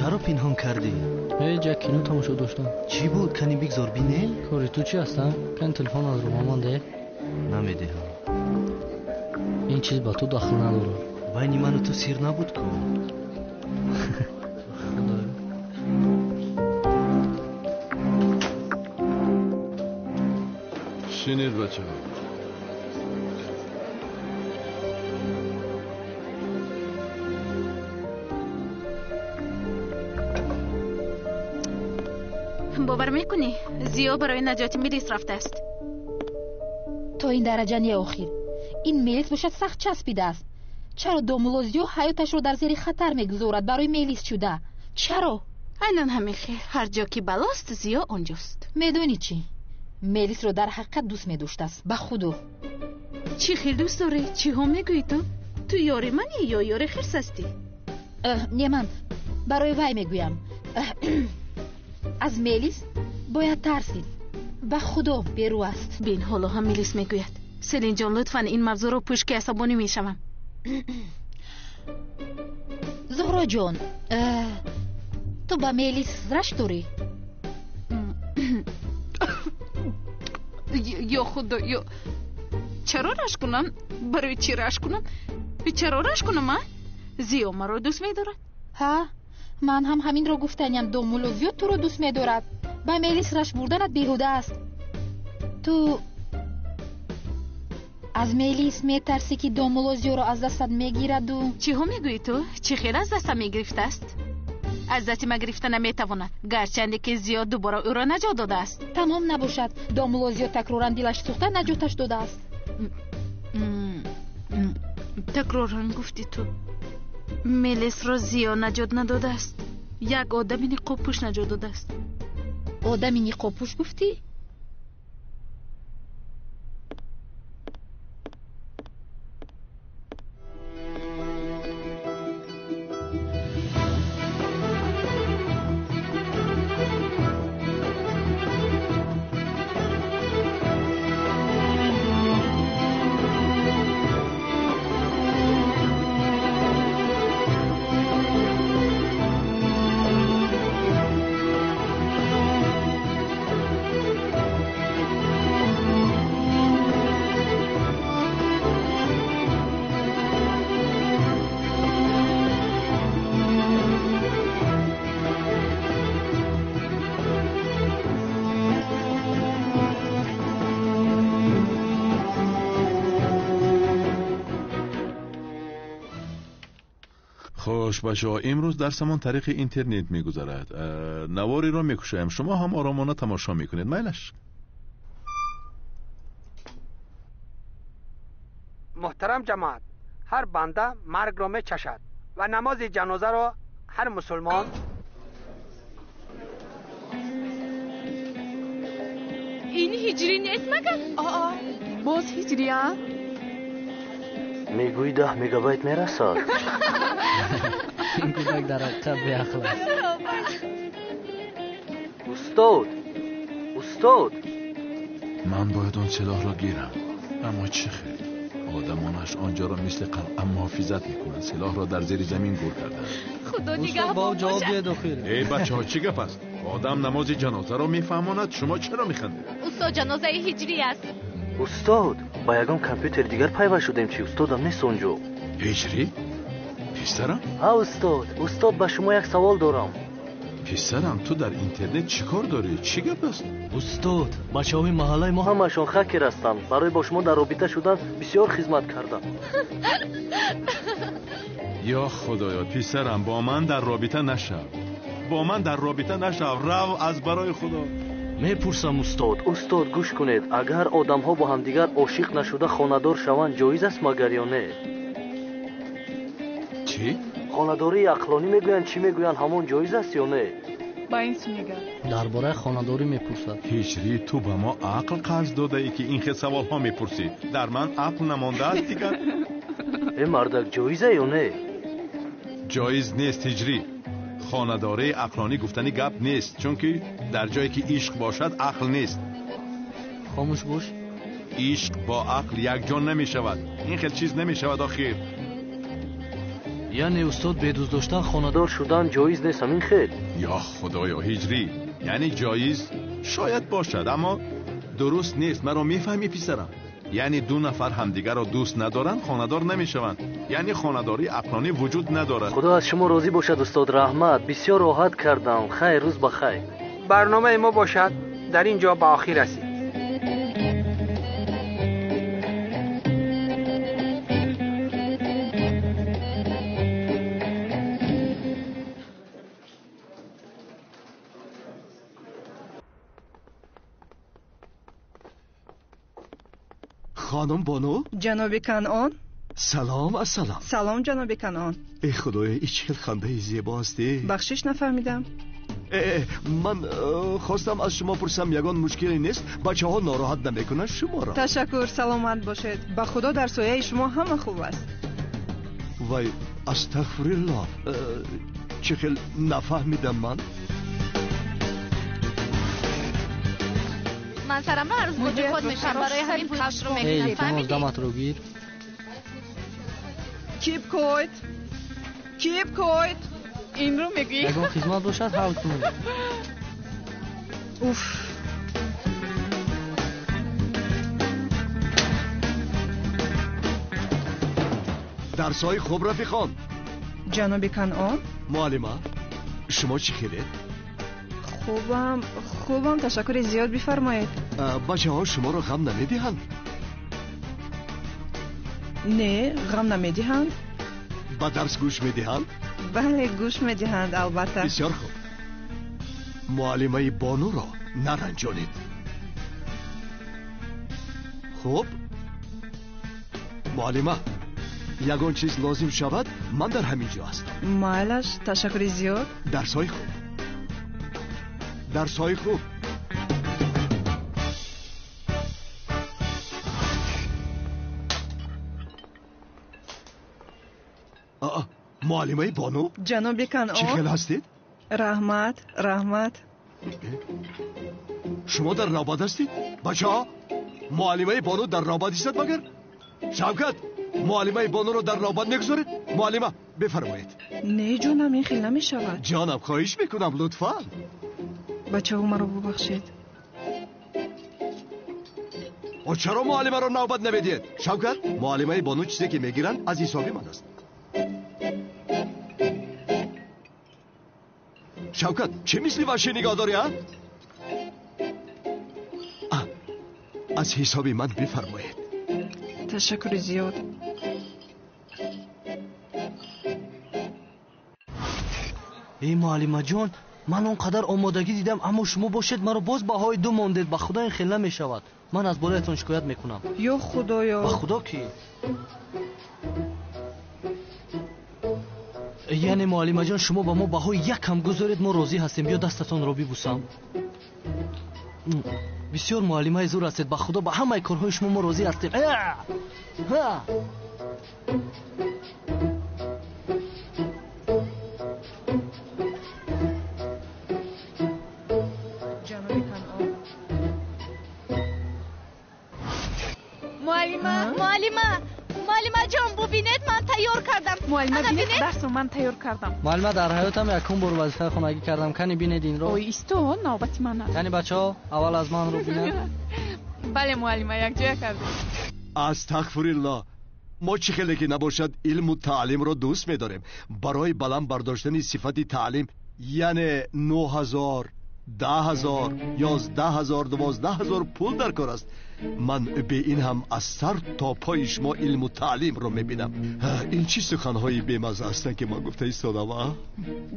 Чаро пинҳон кардӣ? Ҳеҷ, як кино тамошо доштам. Чӣ буд? Кани бигзор бинем. Кори ту чӣ аст, а? Кани телефон аз рӯ ба ман деҳ. Намедиҳам. Ин чиз ба ту дахл надорад. Байни ману ту сир набуд ку? Худоё. Шинед, бачаҳо. Бовар мекунӣ, Зиё барои наҷоти Мелис рафтааст. То ин дараҷа не охир. Ин Мелис бошад сахт часпидааст. Чаро домулло Зиё ҳаёташро дар зери хатар мегузорад барои Мелис шуда? Чаро? Айнан ҳамин хел. Ҳар ҷо ки балост, Зиё онҷост. Медонӣ чӣ? Мелисро дар ҳақиқат дӯст медоштааст. Ба худо. Чӣ хел дӯст дорӣ? Чиҳо мегӯӣ ту? Ту ёри манӣ ё ёри хирс ҳастӣ? Не, ман барои вай мегӯям. Аз Мелис бояд тарсид. Ба худо берӯ аст. Бин, ҳоло ҳам Мелис мегӯяд. Селинҷон, лутфан ин мавзӯъро пӯш, ки асабонӣ мешавам. Зуҳроҷон, ту ба Мелис рашк дорӣ? Ё худо, ё чаро рашк кунам? Барои чӣ рашк кунам? Чаро рашк кунам, а? Зиё маро дӯст медорад. Ҳа, ман ҳам ҳаминро гуфтаням. Домулло Зиё туро дӯст медорад. Ба Мелис рашк бурданат беҳуда аст. Ту аз Мелис метарсӣ, ки домулло Зиёро аз дастат мегираду? Чиҳо мегӯӣ ту? Чӣ хел аз дастам мегирифтааст? Аз дасти ма гирифта наметавонад, гарчанде ки Зиё дубора ӯро наҷот додааст. Тамом набошад, домулло Зиё такроран дилаш сӯхта наҷоташ додааст. Такроран гуфтӣ ту. Мелисро Зиё наҷот надодааст. Як одами ниқобпӯш наҷот додааст. Одами ниқобпӯш гуфтӣ? Хуш бачаҳо, имрӯз дарсамон тариқи интернет мегузарад. Навориро мекушоем, шумо ҳам оромона тамошо мекунед. Майлаш. Муҳтарам ҷамоат, ҳар банда маргро мечашад ва намози ҷанозаро ҳар мусулмон. Ин ҳиҷрӣ нест магар? Аа, боз ҳиҷрия? Мегӯӣ 10 мегабайт мерасад. Ин кӯдак дар ҳақиқат беақл аст. Устод, устод, ман бояд он силоҳро гирам, аммо чӣ хел? Одамонаш онҷоро мисли қалъа муҳофизат мекунанд. Силоҳро дар зери замин гур карданд. Худо нигаҳбон бо ҷавоб диҳед охир. Эй бачаҳо, чӣ гап аст? Одам намози ҷанозаро мефаҳмонад, шумо чаро механдед? Устод, ҷанозаи ҳиҷрӣ аст. Устод, ба ягон компютери дигар пайваст шудем чӣ? Устодам нест онҷо. Ҳиҷрӣ? Писарам? Ҳа устод, устод, ба шумо як савол дорам. Писарам, ту дар интернет чӣ кор дорӣ? Чӣ гап аст? Устод, бачаҳои маҳаллаи мо ҳамашон хакер ҳастанд. Барои бо шумо дар робита шудан бисёр хизмат кардам. Ё худоё, писарам, бо ман дар робита нашав. Бо ман дар робита нашав. Рав аз барои худо. Мепурсам устод. Устод, гӯш кунед, агар одамҳо бо ҳамдигар ошиқ нашуда хонадор шаванд, ҷоиз аст магар ё не? Чӣ? Хонадории ақлонӣ мегӯянд, чӣ мегӯянд, ҳамон ҷоиз аст ё не? Ба ин су нигар. Дар бораи хонадорӣ мепурсад. Ҳиҷрӣ, ту ба мо ақл қарз додаӣ, ки ин хел саволҳо мепурсӣ. Дар ман ақл намондааст дигар. Э мардак, ҷоиза ё не? Ҷоиз нест ҳиҷрӣ. Хонадории ақлонӣ гуфтани гап нест, чунки дар ҷое ки ишқ бошад ақл нест. Хомӯш бош. Ишқ бо ақл якҷо намешавад. Ин хел чиз намешавад охир. Яъне устод бе дӯст доштан хонадор шудан ҷоиз нест, ҳамин хел? Ё худоё, ҳиҷрӣ, яъне ҷоиз шояд бошад, аммо дуруст нест. Маро мефаҳмӣ писарам? Яъне ду нафар ҳамдигарро дӯст надоранд, хонадор намешаванд. Яъне хонадории ақлонӣ вуҷуд надорад. Худо аз шумо розӣ бошад устод, раҳмат. Бисёр роҳат кардам. Хайр, рӯз ба хайр. Барномаи мо бошад дар ин ҷо ба охир расид. Хонум Бону? Ҷаноби Канъон? Салом, ассалом. Салом, ҷаноби Канъон. Э худоё, ин чӣ хел хандаи зебо аст. Бахшиш, нафаҳмидам. Ман хостам аз шумо пурсам, ягон мушкиле нест? Бачаҳо нороҳат намекунанд шуморо? Ташаккур, саломат бошед. Ба худо дар сояи шумо ҳама хуб аст. Вай, астағфирулло, чӣ хел нафаҳмидам ман? Ман сарамро ҳар рӯз бо ҷои худ мешавам, барои ҳамин пулашро мегирам. Илтимос, даматро гир. Keep quiet. Keep quiet. Инро мегӯӣ? Ягон хизмат бошад, ҳал кун. Уф. Дарсҳои хуб, рафиқон. Ҷаноби Канъон? Муаллима, шумо чӣ хелед? Хубам, хубам, ташаккури зиёд, бифармоед. Бачаҳо шуморо ғам намедиҳанд? Не, ғам намедиҳанд. Ба дарс гӯш медиҳанд? Бале, гӯш медиҳанд, албатта. Бисёр хуб. Муаллимаи Бонуро наранҷонед. Хуб, муаллима, ягон чиз лозим шавад, ман дар ҳамин ҷо ҳастам. Майлаш, ташаккури зиёд. Дарсҳои хуб. Дарсҳои хуб. Муаллимаи Бону? Ҷаноби Канъон? Чӣ хел ҳастед? Раҳмат, раҳмат. Шумо дар навбат ҳастед? Бачаҳо, муаллимаи Бону дар навбат истад магар? Шавкат, муаллимаи Бонуро дар навбат мегузоред? Муаллима, бифармоед. Не, ҷонам, ин хел намешавад. Ҷонам, хоҳиш мекунам, лутфан. Бачаҳо, маро бубахшед. Чаро муаллимаро навбат намедиҳед? Шавкат, муаллимаи Бону чизе ки мегиранд аз ҳисоби ман аст. Шавкат, чӣ мисли ваҳшӣ нигоҳ дорӣ, а? Аз ҳисоби ман бифармоед. Ташаккури зиёд. Эй муаллимаҷон, ман он қадар омодагӣ дидам, аммо шумо бошед маро боз баҳои ду мондед. Ба худо ин хел намешавад. Ман аз болоятон шикоят мекунам. Ё худоё! Ба худо ки? Яъне муаллимаҷон, шумо ба мо баҳои як ҳам гузоред, мо розӣ ҳастем. Биё дастатонро бибусам. Бисёр муаллимаи зур ҳастед. Ба худо ба ҳамаи корҳои шумо мо розӣ ҳастем. Муаллима, муаллима, муаллимаҷон, бубинед, ман тайёр кардам. Муаллима, бинед, дарсро ман тайёр кардам. Муаллима, дар ҳаётам якум бор вазифаи хонагӣ кардам. Кани бинед инро. Ой, исто, навбати ман аст. Кани бачаҳо, аввал аз ман рӯ бинед. Бале, муаллима, якҷоя кардем. Астағфируллоҳ. Мо чӣ хеле ки набошад, илму таълимро дӯст медорем. Барои баланд бардоштани сифати таълим, яъне 9000, 10000, 11000, 12000 пул дар кор аст. Ман бе ин ҳам аз сар то пои шумо илму таълимро мебинам. Ин чӣ суханҳои бемазза ҳастанд, ки ман гуфта истодам, а?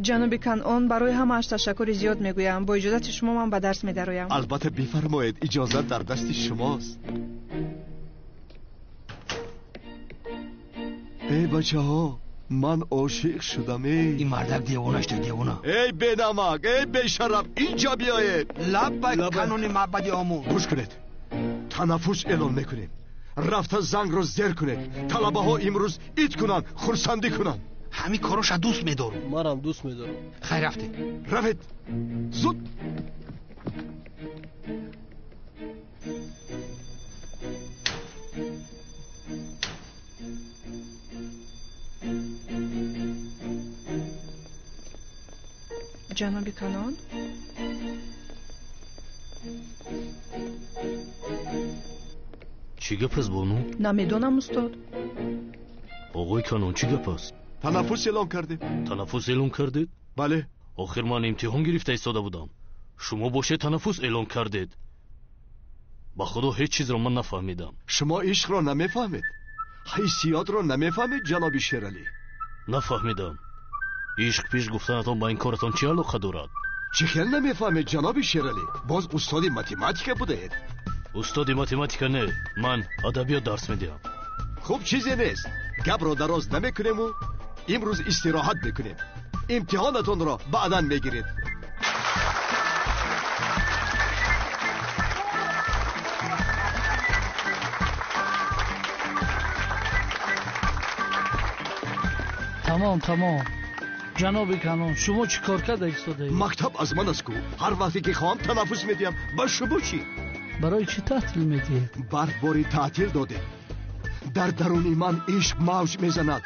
Ҷаноби Канъон, барои ҳамааш ташаккури зиёд мегӯям. Бо иҷозати шумо ман ба дарс медароям. Албатта, бифармоед, иҷозат дар дасти шумост. Эй бачаҳо, ман ошиқ шудам. Эй ин мардак девона шуда, девона. Эй бенамак, эй бешараф, инҷо биёед. Лаббай, канони маъбади омӯ. Гӯш кунед, танаффус эълон мекунем. Рафта зангро зер кунед. Талабаҳо имрӯз ид кунанд, хурсандӣ кунанд. Ҳамин короша дӯст медорам. Манам дӯст медорам. Хайр, рафтем. Равед, зуд. Ҷаноби Канон? Чӣ гап аст, бону? Намедонам, устод. Оғои Канон, чӣ гап аст? Танаффус эълон кардем. Танаффус эълон кардед? Бале. Охир ман имтиҳон гирифта истода будам. Шумо бошед танаффус эълон кардед. Ба худо ҳеҷ чизро ман нафаҳмидам. Шумо ишқро намефаҳмед, ҳиссиётро намефаҳмед, ҷаноби Шералӣ. Нафаҳмидам. Ишқ пеш гуфтанатон ба ин коратон чӣ алоқа дорад? Чӣ хел намефаҳмед, ҷаноби Шералӣ? Боз устоди математика будаед. Устоди математика не, ман адабиёт дарс медиҳам. Хуб, чизе нест. Гапро дароз намекунему имрӯз истироҳат мекунем. Имтиҳонатонро баъдан мегиред. Тамом, тамом. Ҷаноби Канон, шумо чӣ кор карда истодаед? Мактаб аз ман аст ку. Ҳар вақте ки хоҳам танаффус медиҳам. Ба шумо чӣ? Барои чӣ таътил медиҳед? Барфбори таътил додем. Дар даруни ман ишқ мавҷ мезанад.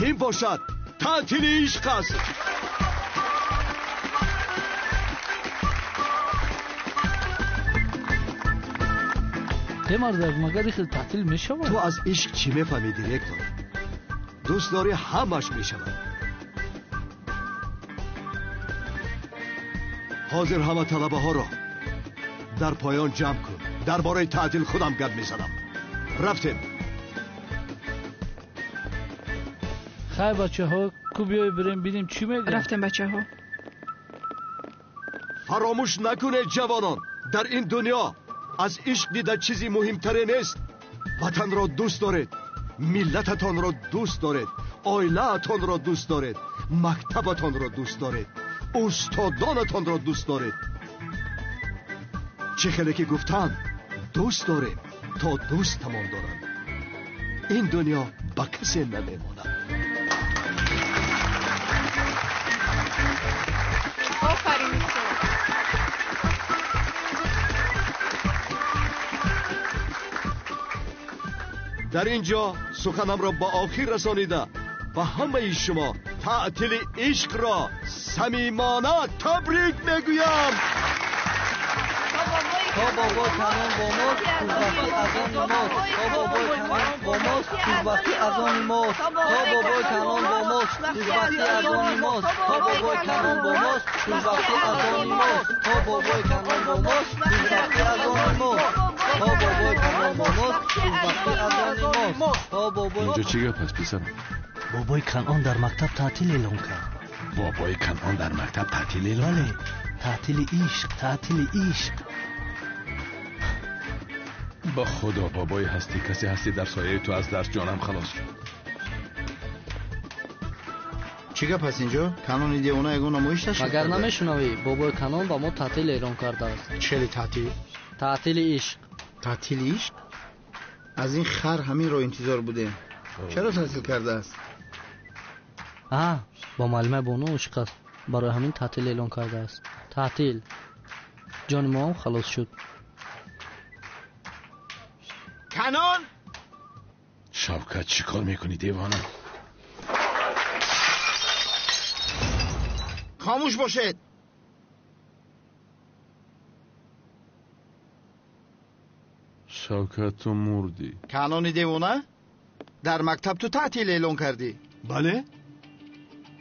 Ин бошад таътили ишқ аст. Э мардак, магар ин хел таътил мешавад? Ту аз ишқ чӣ мефаҳмӣ, директор? Дӯст дорӣ ҳамаш мешавад. Ҳозир ҳама талабаҳоро дар поён ҷамъ кун. Дар бораи таътил худам гап мезанам. Рафтем. Хай бачаҳо, ку биёй бирем бинем чӣ мегӯяд. Рафтем, бачаҳо. Фаромӯш накунед, ҷавонон, дар ин дунё аз ишқ дида чизи муҳимтаре нест. Ватанро дӯст доред, миллататонро дӯст доред, оилаатонро дӯст доред, мактабатонро дӯст доред, устодонатонро дӯст доред. Чӣ хеле ки гуфтанд, дӯст дорем то дӯстамон доранд. Ин дунё ба касе намемонад. Офарин, устод. Дар ин ҷо суханамро ба охир расонида ба ҳамаи шумо таътили ишқро самимона табрик мегӯям. То бобои Канон бо мост, хушбахтӣ аз они мост. То бобои Канон бо мост, хушбахтӣ аз они мост. То бобои Канон бо мост, хушбахтӣ аз они мост. То бобои Канон бо мост, хушбахтӣ аз они мост. То бобои Канон бо мост, хушбахтӣ аз они мост. То бобои Канон бо мост, хушбахтӣ аз они мост. То бобои Инҷо чӣ гап аст, писарам? Бобои Канон дар мактаб таътил эълон кард. Бобои Канон дар мактаб таътил эълон кард? Бале, таътили ишқ, таътили ишқ. Ба худо бобои ҳастӣ, касе ҳастӣ дар сояи ту аз дарс ҷонам халос шуд. Чӣ гап аст инҷо? Канони девона ягон намоиш ташкил Магар карда? намешунавӣ? Бобои Канон ба мо таътил эълон кардааст. Чели таътил? Таътили ишқ. Таътили ишқ? Аз ин хар ҳаминро интизор будем. Чаро таътил кардааст? А, бо муаллимаи бону ошиқ аст. Барои ҳамин таътил эълон кардааст. Таътил. Ҷони мо ҳам халос шуд. Канон! Шавкат, чӣ кор мекунӣ, девона? Хомӯш бошед! Шавкат, ту мурдӣ. Канони девона? Дар мактаб ту таътил эълон кардӣ? Бале.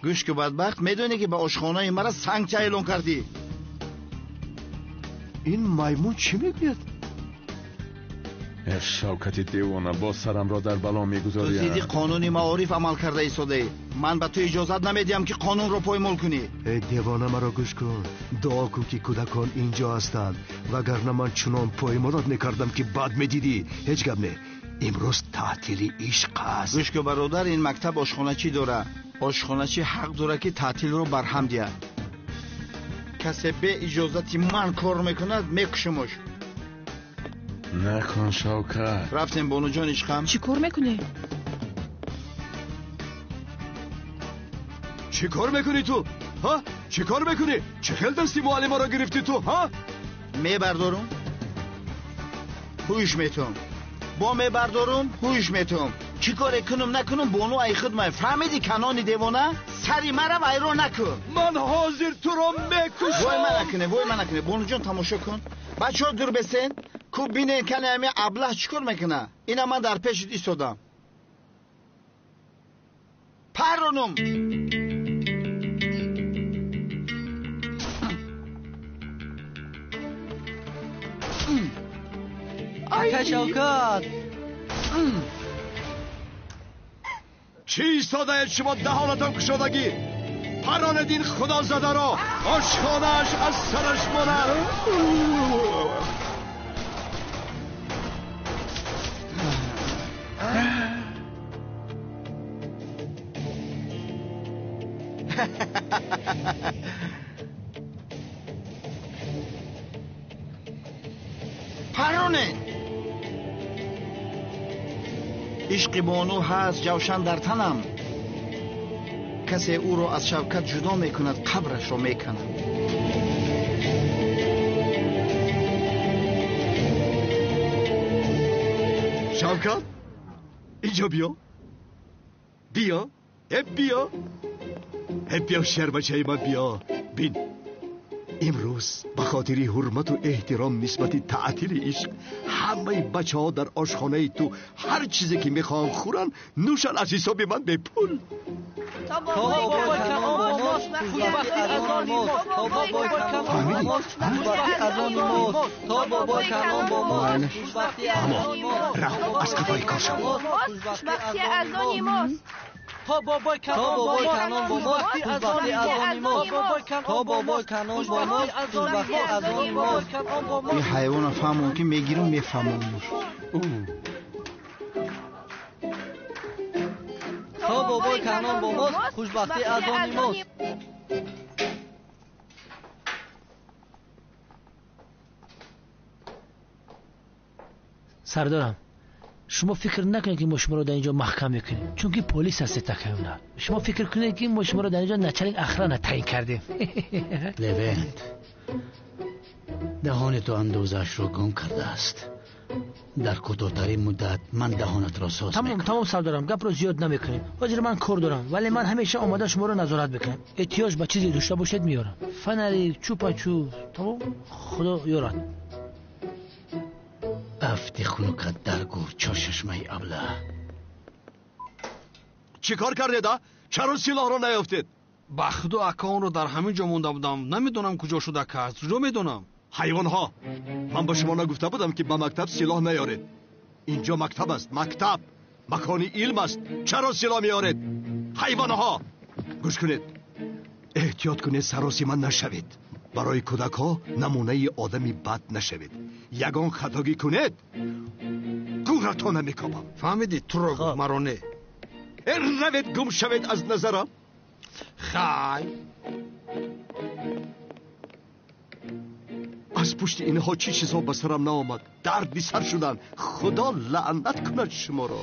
Гӯш ку, бадбахт, медонӣ ки ба ошхонаи мара сангча эълон кардӣ? Ин маймун чӣ мегӯяд? Э Шавкати девона, боз сарамро дар бало мегузорӣ. Ту зидди қонуни маориф амал карда истодаӣ. Ман ба ту иҷозат намедиҳам ки қонунро поймол кунӣ. Э девона, маро гӯш кун. Дуо кун ки кӯдакон инҷо ҳастанд, вагарна ман чунон поймолот мекардам ки бад медидӣ. Ҳеҷ гап не. Имрӯз таътили ишқ аст. Гӯш кун, бародар, ин мактаб ошхоначӣ дорад. Ошхоначӣ ҳақ дорад ки таътилро барҳам диҳад. Касе бе иҷозати ман кор мекунад, мекушамаш. Накун, Шавкат. Рафтем, бонуҷон ишқам. Чӣ кор мекунӣ? Чӣ кор мекунӣ ту? Ҳа? Чӣ кор мекунӣ? Чӣ хел дасти муаллимаро гирифтӣ ту, ҳа? Мебардорум, ҳуш метум. Бо мебардорум, ҳуш метум. Чӣ коре кунам накунам, бону ай худ май. Фаҳмидӣ, Канони девона? Сари мара вайрон накун. Ман ҳозир туро мекушам. Вой ма накуне, вой ма накуне. Бонуҷон, тамошо кун. Бачаҳо, дур бесен. Ку бинен, кане ами аблаҳ чӣ кор мекуна. Ина ман дар пешит истодам. Парронум. Ака Шавкат! Чӣ истодаед шумо, даҳонатон кушодагӣ? Паронед ин худозадаро, ошхонааш аз сараш монад. Паронед. Ишқи бону ҳаст ҷавшан дар танам. Касе ӯро аз Шавкат ҷудо мекунад, қабрашро меканам. Шавкат, инҷо биё. Биё, э биё. Э биё, шербачаи ман, биё. Бин, имрӯз ба хотири ҳурмату эҳтиром нисбати таътили ишқ ҳамаи бачаҳо дар ошхонаи ту ҳар чизе ки мехоҳанд хӯранд, нӯшанд, аз ҳисоби ман бепул. То бобои Канон бо мост, хушбахтӣ аз они мост. То бобои Канон бо мост, хушбахтӣ аз они мост. То бобои Канон бо мост, хушбахтӣ аз они мост. Рав, аз қафои кор шав. Хушбахтӣ аз они мост. То бобои Канон бо мост, хушбахтӣ аз они мост. То бобои Канон бо мост, хушбахтӣ аз они мост. Ин ҳайвонро фаҳмон, ки мегирам, мефаҳмонмуш. То бобои Канон бо мост, хушбахтӣ аз они мост. Сардорам, шумо фикр накунед, ки мо шуморо дар ин ҷо маҳкам мекунем, чунки полис ҳастед. Такаюна, шумо фикр кунед, ки мо шуморо дар ин ҷо начальник охрана таъин кардем. Левент, даҳони ту андозаашро гум кардааст. Дар кӯтоҳтарин муддат ман даҳонатро соз Тамом. мекунам. Тамом, сардорам, гапро зиёд намекунем. Ҳозир ман кор дорам, вале ман ҳамеша омода шуморо назорат мекунам. Эҳтиёҷ ба чизе дошта бошед, меорам: фонарик, чупачуп. Тамом, худо ёрад. Афти хунукат дар гур, чорчашмаи аблаҳ. Чӣ кор кардед, а? Чаро силоҳро наёфтед? Ба худо, ака, онро дар ҳамин ҷо монда будам. Намедонам, куҷо шуд, ака, аз куҷо медонам? Ҳайвонҳо, ман ба шумо нагуфта будам, ки ба мактаб силоҳ наёред? Инҷо мактаб аст, мактаб макони илм аст. Чаро силоҳ меоред, ҳайвонҳо? Гӯш кунед, эҳтиёт кунед, саросима нашавед. Барои кӯдакҳо намунаи одами бад нашавед. Ягон хатогӣ кунед, гӯратона мекобам. Фаҳмидӣ? Туро гуфт, маро не. Э, равед, гум шавед аз назарам. Хай. Аз пушти инҳо чӣ чизҳо ба сарам наомад. Дарди сар шудан. Худо лаънат кунад шуморо.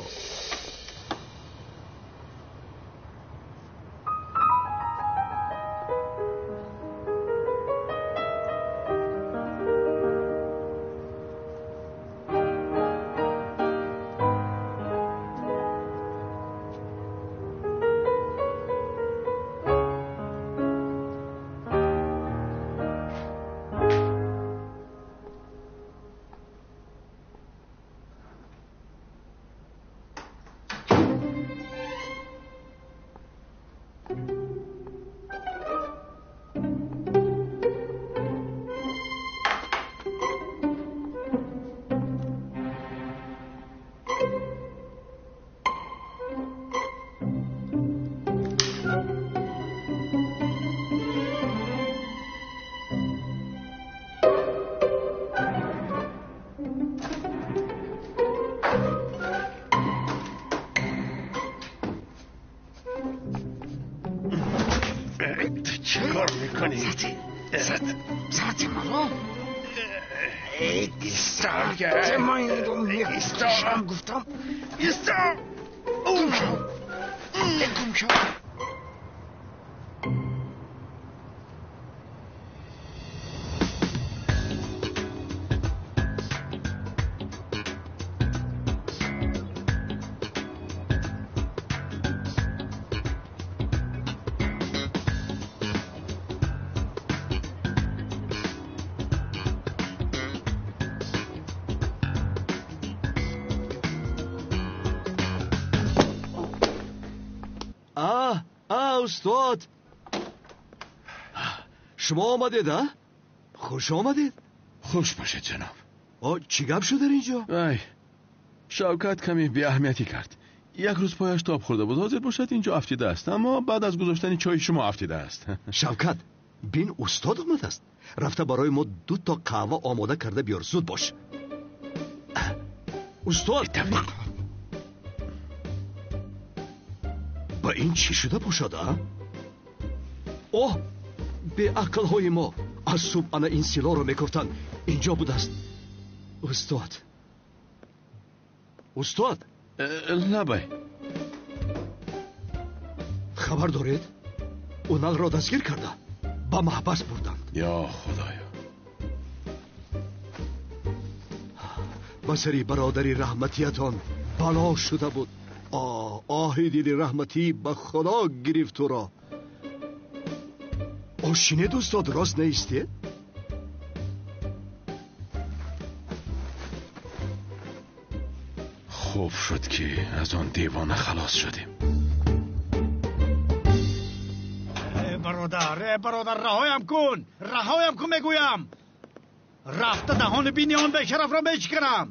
Чӣ кор мекунӣ? Сати маро ман инро мекушам, гуфтам. Исто! Гум шав, гум шав. Устод, шумо омадед, а? Хуш омадед. Хуш бошед, ҷаноб. Чӣ гап шуд дар ин ҷо? Ай, Шавкат каме беаҳамиятӣ кард. Як рӯз пояш тоб хӯрда буд, ҳозир бошад инҷо афтидааст, аммо баъд аз гузоштани чойи шумо афтидааст. Шавкат, бин, устод омадааст. Рафта барои мо ду то қаҳва омода карда биёр, зуд бош. Устод, ба ин чӣ шуда бошад, а? Оҳ, беақлҳои мо аз субҳ ана ин силоро мекофтанд. Инҷо будааст. Устод, устод. Лабай. Хабар доред? Уналро дастгир карда ба маҳбас бурданд. Ё худоё! Ба сари бародари раҳматиятон бало шуда буд. Оҳи дили раҳматӣ ба худо гирифт туро. Ошинед, устод, рост наистед? Хуб шуд, ки аз он девона халос шудем. Бародар, бародар, раҳоям кун, раҳоям кун, мегӯям. Рафта даҳони бини он бешарафро мешиканам.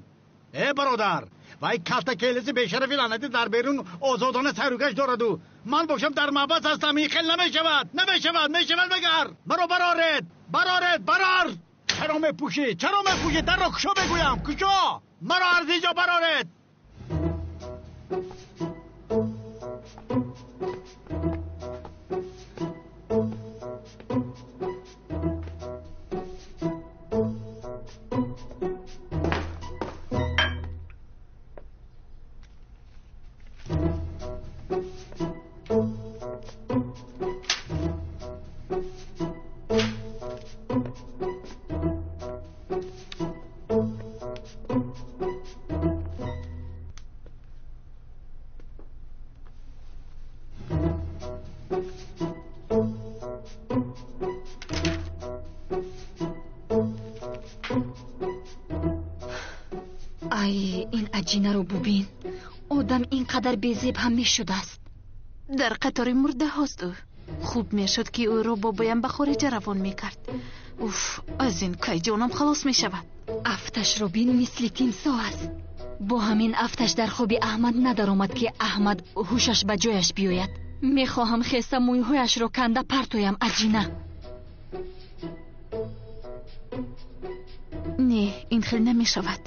Э бародар, вай калта келиси бешарафи лаънатӣ дар берун озодона сайругашт дораду ман бошам дар маҳбас ҳастам. Ин хел намешавад, намешавад. Мешавад магар? Маро бароред, бароред, барор. Чаро мепӯшӣ? Чаро мепӯшӣ? Дарро кушо, мегӯям, кушо. Маро аз инҷо бароред. Ай, ин аҷинаро бубин. Одам ин қадар безеб ҳам мешудааст. Дар қатори мурдаҳост ӯ. Хуб мешуд, ки ӯро бобоям ба хориҷа равон мекард. Уф, аз ин кай ҷонам халос мешавад. Афташро бин, мисли тимсоҳ аст. Бо ҳамин афташ дар хоби Аҳмад надаромад, ки Аҳмад ҳушаш ба ҷояш биёяд. Мехоҳам хеста мӯйҳояшро канда партоям, аҷина. Не, ин хел намешавад.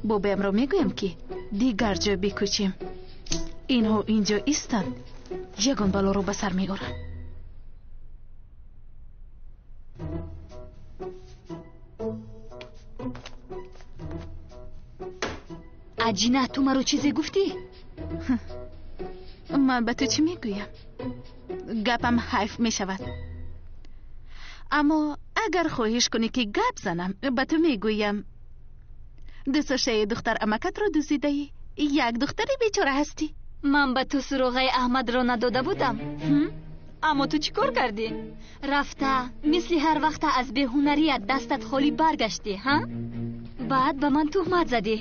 Бобоямро мегӯям, ки дигар ҷо бикӯчем. Инҳо инҷо истанд, ягон балоро ба сар меоранд. Аҷина, ту маро чизе гуфтӣ? Ман ба ту чӣ мегӯям? Гапам ҳайф мешавад. Аммо агар хоҳиш кунӣ, ки гап занам, ба ту мегӯям. Дӯстдоштаи духтар амакатро дуздидаӣ. Як духтари бечора ҳастӣ. Ман ба ту суроғаи Аҳмадро надода будам. Аммо ту чӣ кор кардӣ? Рафта мисли ҳар вақта аз беҳунарият дастат холӣ баргаштӣ, ҳа? Баъд ба ман туҳмат задӣ.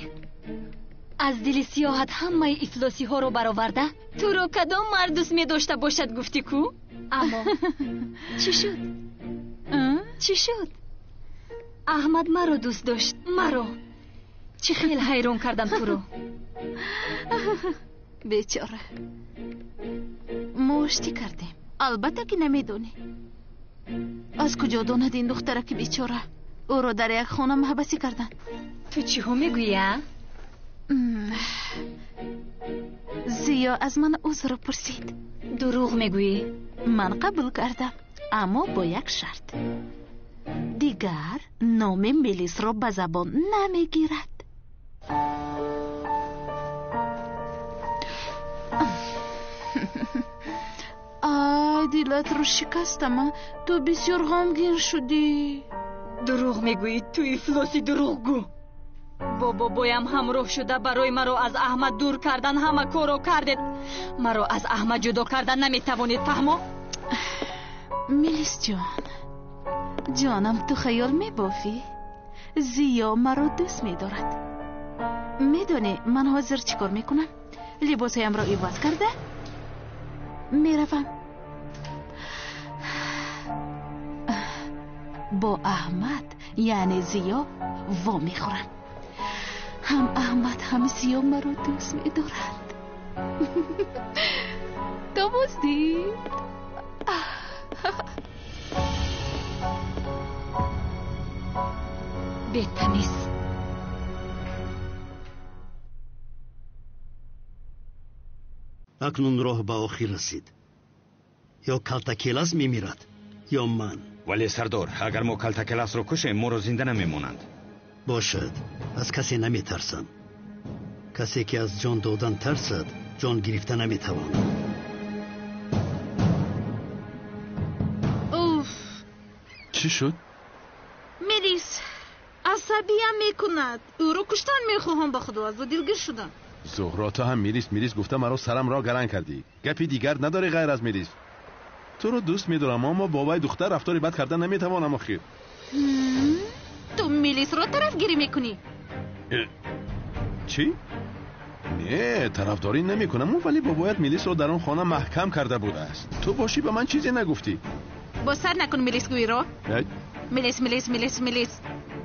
Аз дили сиёҳат ҳамаи ифлосиҳоро бароварда, туро кадом мард дӯст медошта бошад, гуфтӣ ку? Аммо чӣ шуд? Чӣ шуд? Аҳмад маро дӯст дошт, маро. Чӣ хел ҳайрон кардам туро. Бечора, мо оштӣ кардем. Албатта, ки намедонӣ. Аз куҷо донад ин духтараки бечора? Ӯро дар як хона маҳбасӣ карданд. Ту чиҳо мегӯӣ, а? Зиё аз ман узр пурсид. Дурӯғ мегӯӣ. Ман қабул кардам, аммо бо як шарт: дигар номи Мелисро ба забон намегирад. Ай, дилатро шикастама. Ту бисёр ғамгин шудӣ. Дурӯғ мегӯӣ, ту ифлоси дурӯғгӯ. Бо бобоям ҳамроҳ шуда барои маро аз Аҳмад дур кардан ҳама корро кардед. Маро аз Аҳмад ҷудо кардан наметавонед, фаҳмо? Мелис ҷон, ҷонам, ту хаёл мебофӣ? Зиё маро дӯст медорад. Медонӣ, ман ҳозир чӣ кор мекунам? Либосҳоямро иваз карда меравам. Бо Аҳмад, яъне Зиё, во мехӯрам. Ҳам Аҳмад, ҳам Зиё маро дӯст медоранд. То боздид. Бетамиз. Акнун роҳ ба охир расид. Ё Калтакелас мемирад, ё ман. Вале сардор, агар мо Калтакеласро кушем, моро зинда намемонанд. Бошад, аз касе наметарсам. Касе ки аз ҷон додан тарсад, ҷон гирифта наметавонад. Уф! Чӣ шуд? Мелис асабиям мекунад. Ӯро куштан мехоҳам, ба худо, аз ӯ дилгир шудам. Зуҳро, ту ҳам Мелис Мелис гуфта маро сарамро гаран кардӣ. Гапи дигар надорӣ ғайр аз Мелис. Туро дӯст медорам, аммо бо вай духтар рафтори бад карда наметавонам охир. Ту Мелисро тарафгирӣ мекунӣ? Чӣ? Не, тарафдорӣ намекунам, вале бобоят Мелисро дар он хона маҳкам карда будааст. Ту бошӣ ба ман чизе нагуфтӣ. Боз сар накун Мелисгӯиро. Мелис, Мелис, Мелис, Мелис.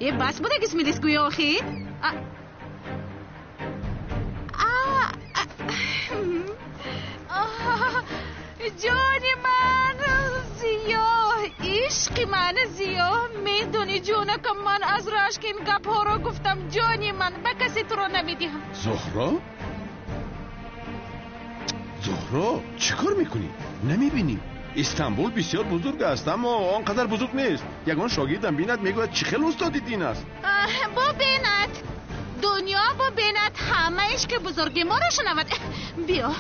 Е, бас будагис Мелисгӯи охир? Ҷони ман Зиё, ишқи ман Зиё, медони ҷонакам, ман аз рашк ин гапҳоро гуфтам. Ҷони ман, ба касе туро намедиҳам. Зуҳро? Зуҳро, чӣ кор мекунӣ? Намебинӣ? Истанбул бисёр бузург аст, аммо он қадар бузург нест. Ягон шогирдам бинад, мегӯяд чӣ хел устоди дин аст. Бубинад, дунё бубинад, ҳама ишқи бузурги моро шунавад. Биё,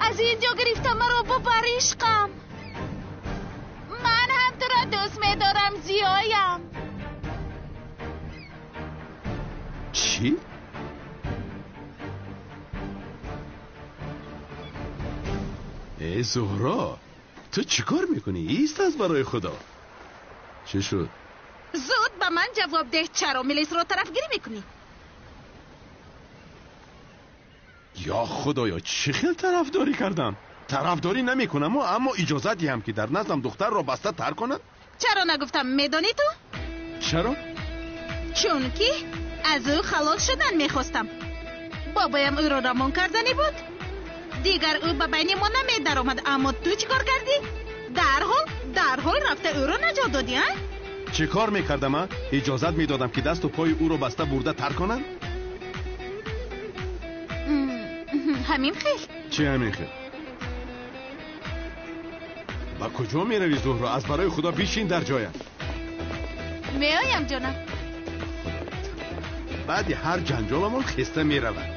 аз ин ҷо гирифта маро бубар ишқам. Ман ҳам туро дӯст медорам, Зиёям. Чӣ? Э, Зуҳро, ту чӣ кор мекунӣ? Ист аз барои худо. Чӣ шуд? Зуд ба ман ҷавоб деҳ, чаро Мелисро тарафгирӣ мекунӣ? Ё худоё, чӣ хел тарафдорӣ кардам? Тарафдорӣ намекунам, аммо иҷозат диҳам ки дар наздам духтарро баста тар конанд? Чаро нагуфтам, медонӣ ту? Чаро? Чунки аз ӯ халос шудан мехостам. Бобоям ӯро рамон карданӣ буд. Дигар ӯ ба байни мо намедаромад, аммо ту чӣ кор кардӣ? Дарҳол рафта ӯро наҷот додӣ, а? Чӣ кор мекардам, а? Иҷозат медодам ки дасту пои ӯро баста бурда тар конанд? Ҳамин хел. Чӣ ҳамин хел? Ба куҷо меравӣ, Зуҳро? Аз барои худо бишин дар ҷоят. Меоям, ҷонам. Баъди ҳар ҷанҷоламон хеста меравад.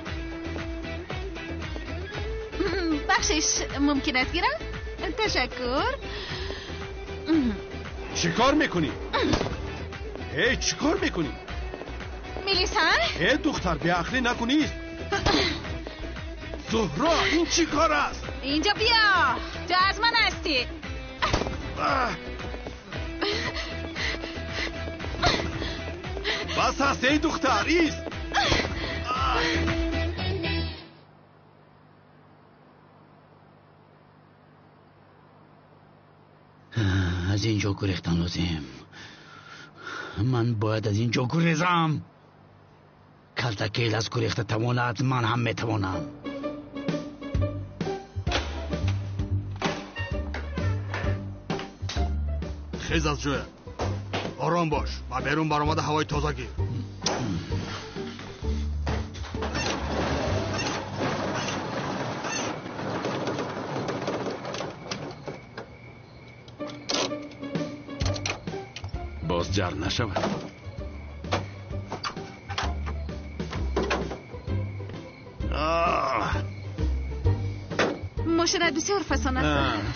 Бахшиш, мумкин аст гирам? Ташаккур. Чӣ кор мекунӣ? Э, чӣ кор мекунӣ? Мелиса? Э, духтар, беақлӣ накунист. Зуҳро, ин чӣ кор аст? Инҷо биё, ту аз ман ҳастӣ. Бас аст, эй духтар, ист. Аз ин ҷо гурехтан лозим. Ман бояд аз ин ҷо гурезам. Калтакелас гурехта тавонад, ман ҳам метавонам. Хез аз ҷоя. Ором бош ва берун баромада ҳавои тоза гир. Боз ҷар нашавад. Мошинат бисёр фасон аст.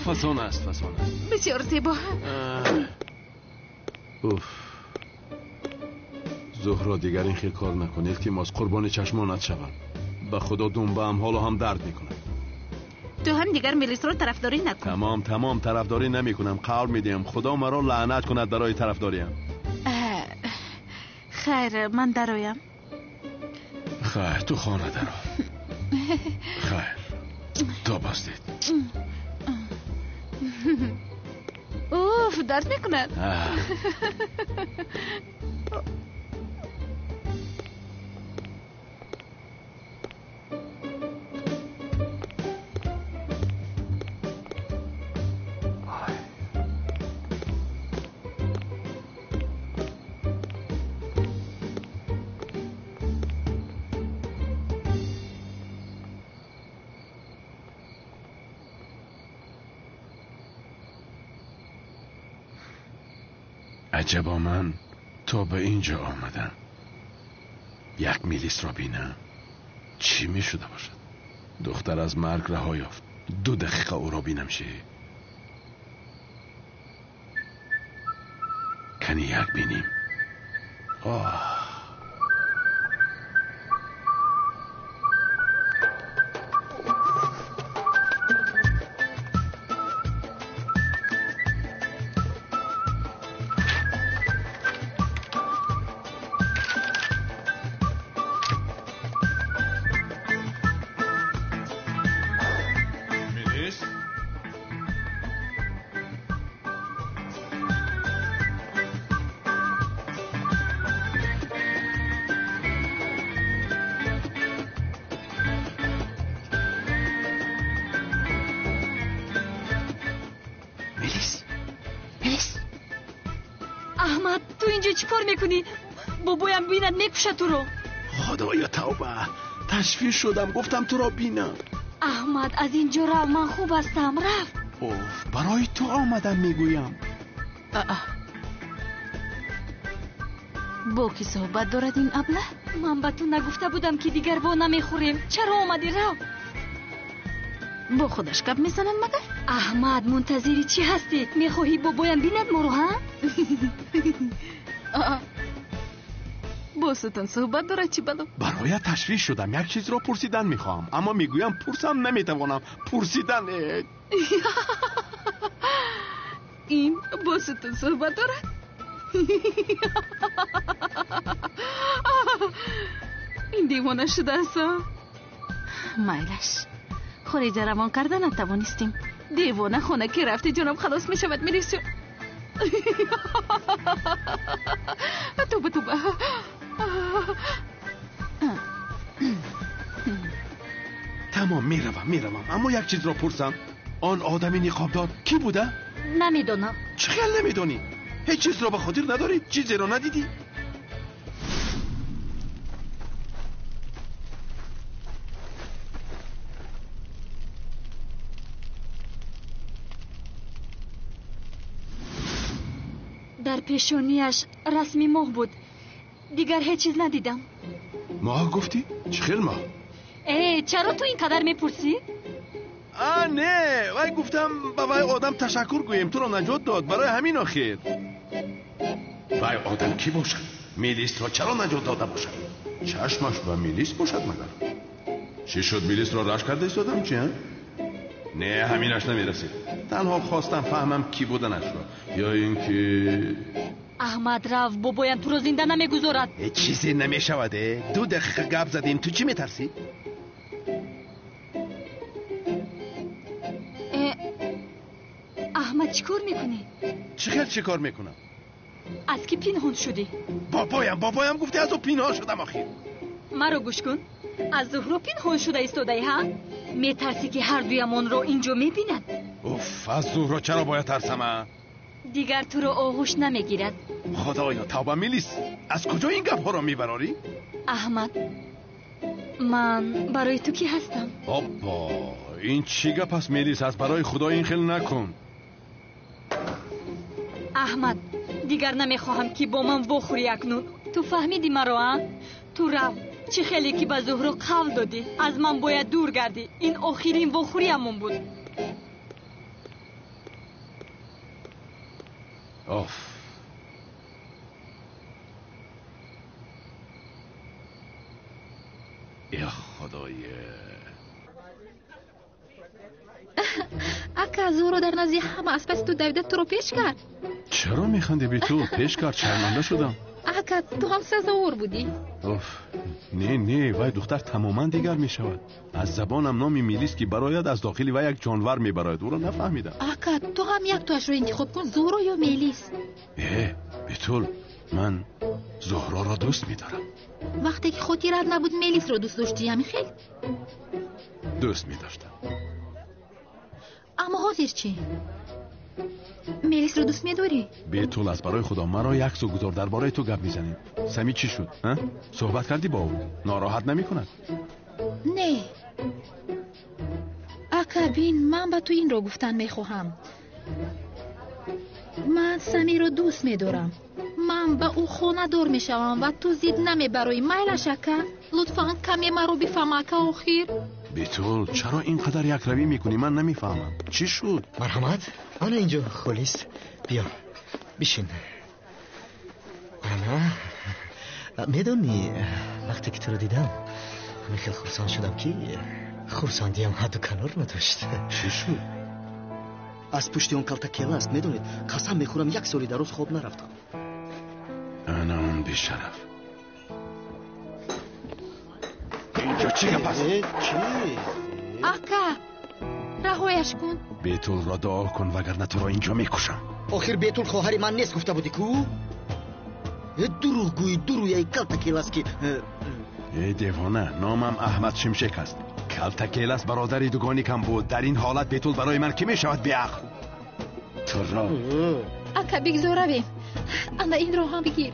Фасон аст, фасон аст. Бисёр зебо. Уф. Зуҳро, дигар ин хел кор накун, илтимос, қурбони чашмонат шавам. Ба худо думбаам ҳоло ҳам дард мекунад. Ту ҳам дигар Мелисро тарафдорӣ накун. Тамом, тамом, тарафдорӣ намекунам, қавл медиҳам. Худо маро лаънат кунад барои тарафдориам. Хайр, ман дароям. Хайр, ту хона даро. Хайр, то боздид. Уф, дард мекунад. عجبا من تا به اینجا آمدم یک میلیس را بینم چی می شده باشد؟ دختر از مرگ رها یافت. 2 دقیقه او را بینم چی؟ کنی یک بینیم. آه چیکار میکنی؟ بابایم بیند میکشه تو رو. خدایا توبه، تشویش شدم گفتم تو را بینم. احمد از اینجا رو، من خوب هستم. رفت. اوف، برای تو آمدم میگویم. با کی صحبت دارد این ابله؟ من به تو نگفته بودم که دیگر با نمیخوریم. چرا آمدی؟ رو با خودش گپ میزنند مگر؟ احمد منتظری چی هستی؟ میخواهی بابایم بیند ما رو ها؟ با ستون صحبت دارد چی بلو؟ برای تشویش شدم، یک چیز را پرسیدن میخواهم، اما میگویم پرسم نمیتوانم. پرسیدن این با ستون صحبت دارد؟ این دیوانه شده است. مایلش خارج روان کرده نتوانستیم. دیوانه خانه که رفتی جانم خلاص میشود. میریسیم. توبه توبه. تمام میروم اما یک چیز را پرسم. آن آدمی نقابدار کی بوده؟ نمیدونم. چه خیال نمیدونی؟ هیچ چیز را به خاطر نداری؟ چیزی را ندیدی؟ در پیشونیش رسمی ماه بود، دیگر هیچ چیز ندیدم. ماه گفتی؟ چه خیل ماه؟ ای چرا تو اینقدر میپرسی؟ نه وای گفتم به وای آدم تشکر گوییم، تو را نجات داد برای همین آخر. وای آدم کی باشد؟ میلیس را چرا نجات داده باشد؟ چشمش به میلیس باشد مگر؟ چی شد میلیس را رش کرده ایستادم چی؟ نه همینش نمیرسید. تنها خواستم فهمم کی بودنش را، یا اینکه احمد رفت بابایم تو رو زنده نمیگذارد. چیزی نمیشود. 2 دقیقه گپ زدیم، تو چی میترسی؟ احمد چیکار میکنی؟ چی خیلی چیکار میکنم؟ از کی پینهان شدی؟ بابایم گفتی از او پینهان شدم آخر. مرا گوش کن، از زهرا پینهان شده ایستاده‌ای ها؟ میترسی که هر دویمان رو اینجا میبیند؟ اوف، از زهرا چرا باید ترسم؟ دیگر تو رو آغوش نمیگیرد. خدایا توبه میلیس، از کجا این گپ ها رو میبراری؟ احمد من برای تو کی هستم؟ بابا این چی گپ است میلیس؟ از برای خدا این خیلی نکن. احمد دیگر نمیخواهم که با من بخوری اکنون. تو فهمیدی مرا؟ تو رو چه خیلی که به زهرا قول دادی از من باید دور گردی. این آخرین وخوریمون بود. آف یا خدای. اکا زهرا در نزدی همه از پس تو دویده تو رو پیش کرد. چرا میخندی بی تو؟ پیش کرد، شرمنده شدم. Ака, ту ҳам сазовор будӣ. Оф, не, не, вай духтар тамоман дигар мешавад. Аз забонам номи Мелис ки барояд, аз дохили вай як ҷонвар мебарояд. Ӯро нафаҳмидам. Ака, ту ҳам яктоашро интихоб кун, Зуҳро ё Мелис. Э, Бетул, ман Зуҳроро дӯст медорам. Вақте ки хотират набуд, Мелисро дӯст доштӣ, ҳамин хел? Дӯст медоштам. Аммо ҳозир чӣ? Мелисро дӯст медорӣ? Бетул, аз барои Худо маро як су гузор, дар бораи ту гап мезанем. Сами чӣ шуд? Суҳбат кардӣ бо ӯ? Нороҳат намекунад? Не. Ака, бин, ман ба ту инро гуфтан мехоҳам. Ман Самиро дӯст медорам. Ман ба ӯ хонадор мешавам ва ту зид намебароӣ. Майлаш, ака? Лутфан каме маро бифаҳм, ака, охир. Бетул, чаро ин қадар якравӣ мекунӣ? Ман намефаҳмам. Чӣ шуд? Марҳамат, ана инҷо холист. Биё, бишин. Ана, медонӣ, вақте ки туро дидам, ҳамин хел хурсанд шудам, ки хурсандиам ҳадду канор надошт. Чӣ шуд? Аз пушти он калта кела аст, медонед, қасам мехӯрам, як соли дароз хоб нарафтам. Ана он бешараф. Инҷо чӣ гап аст? Чӣ? Ака, раҳояш кун. Бетулро дуо кун, вагарна туро инҷо мекушам. Охир Бетул хоҳари ман нест гуфта будӣ ку? Дурӯғгӯи дурӯяи калта келас ки. Э, девона, номам Аҳмад Шимшек аст. Калта келас бародари дугоникам буд. Дар ин ҳолат Бетул барои ман кӣ мешавад, беақл? Туро. Ака, бигзор равем. Ана инро ҳам бигир.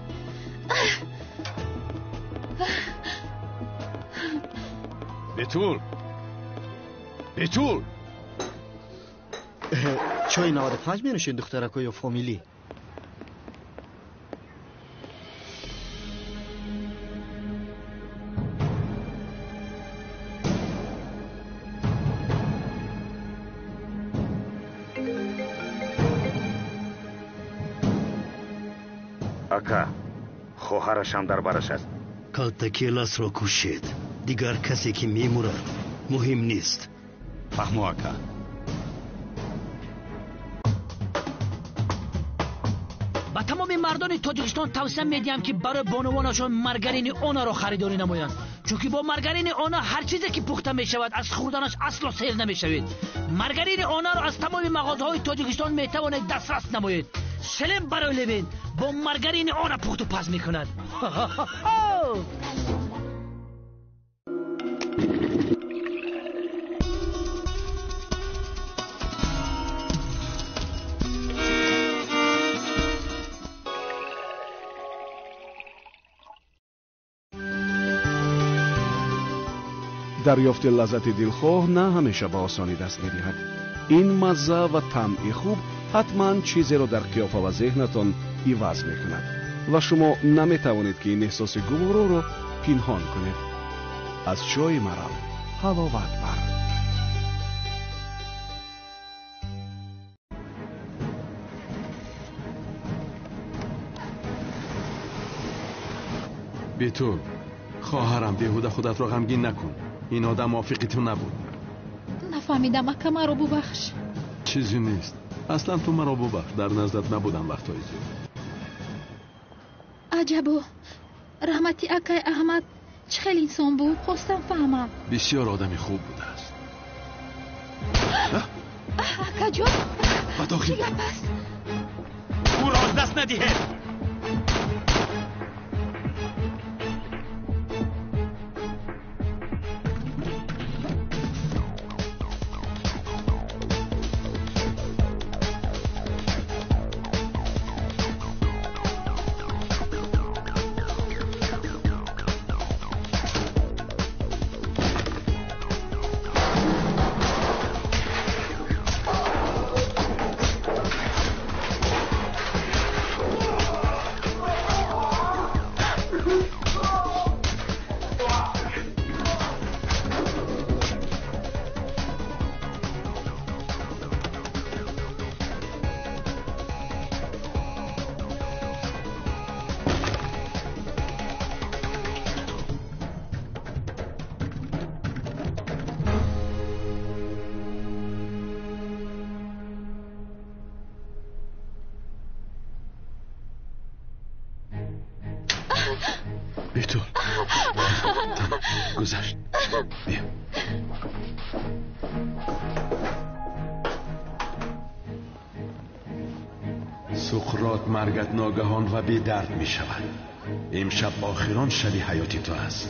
Бетул! Бетул! Чойи 95 менӯшед, духтарако, ё фомилӣ? Ака, хоҳарашам дар бараш аст. Калтакеласро кушед. Дигар касе ки мемурад муҳим нест. Фаҳмо, ака. Ба тамоми мардони Тоҷикистон тавсия медиҳам, ки барои бонувонашон маргарини Онаро харидорӣ намоянд, чунки бо маргарини Она ҳар чизе ки пухта мешавад, аз хӯрданаш асло сер намешавед. Маргарини Онаро аз тамоми мағозаҳои Тоҷикистон метавонед дастрас намоед. Селем барои левен бо маргарини Она пухту паз мекунад. Дарёфти лаззати дилхоҳ на ҳамеша ба осонӣ даст медиҳад. Ин мазза ва таъми хуб ҳатман чизеро дар қиёфа ва зеҳнатон иваз мекунад ва шумо наметавонед, ки ин эҳсоси гувороро пинҳон кунед. Аз чойи марал ҳаловат бар. Бетул, хоҳарам, беҳуда худатро ғамгин накун. Ин одам мувофиқи ту набуд. Нафаҳмидам, ака, маро бубахш. Чизе нест. Аслан ту маро бубахш, дар наздат набудам вақтҳои зиёд. Аҷабо, раҳмати акай Аҳмад чӣ хел инсон буд? Хостам фаҳмам. Бисёр одами хуб будааст. Акаҷон, ба дохил. Чӣ гап аст? Ӯро аз даст надиҳед. Бетул, тамом, гузашт. Биё. Суқрот, маргат ногаҳон ва бедард мешавад. Имшаб охирон шаби ҳаёти ту аст.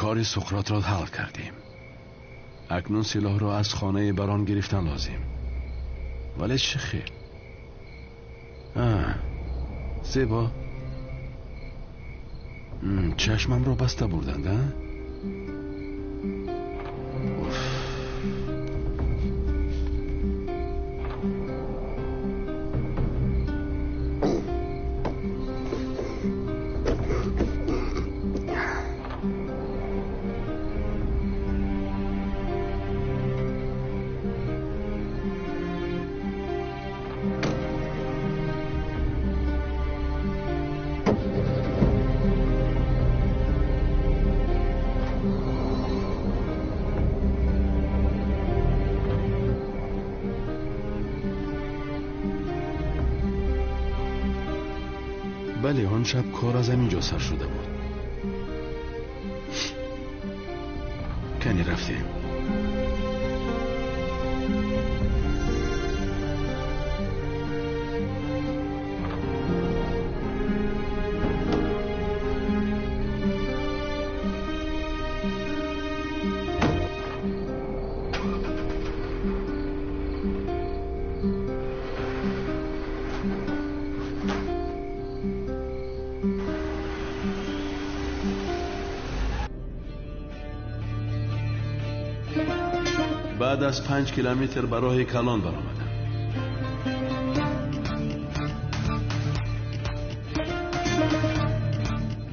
Кори Суқротро ҳал кардем. Акнун силоҳро аз хонаи барон гирифтан лозим. Вале чӣ хел? Зебо. Чашмамро баста бурданд, а? Бале, он шаб кор аз ҳамин ҷо сар шуда буд. Кани рафтем. Баъд аз 5 километр ба роҳи калон баромадам.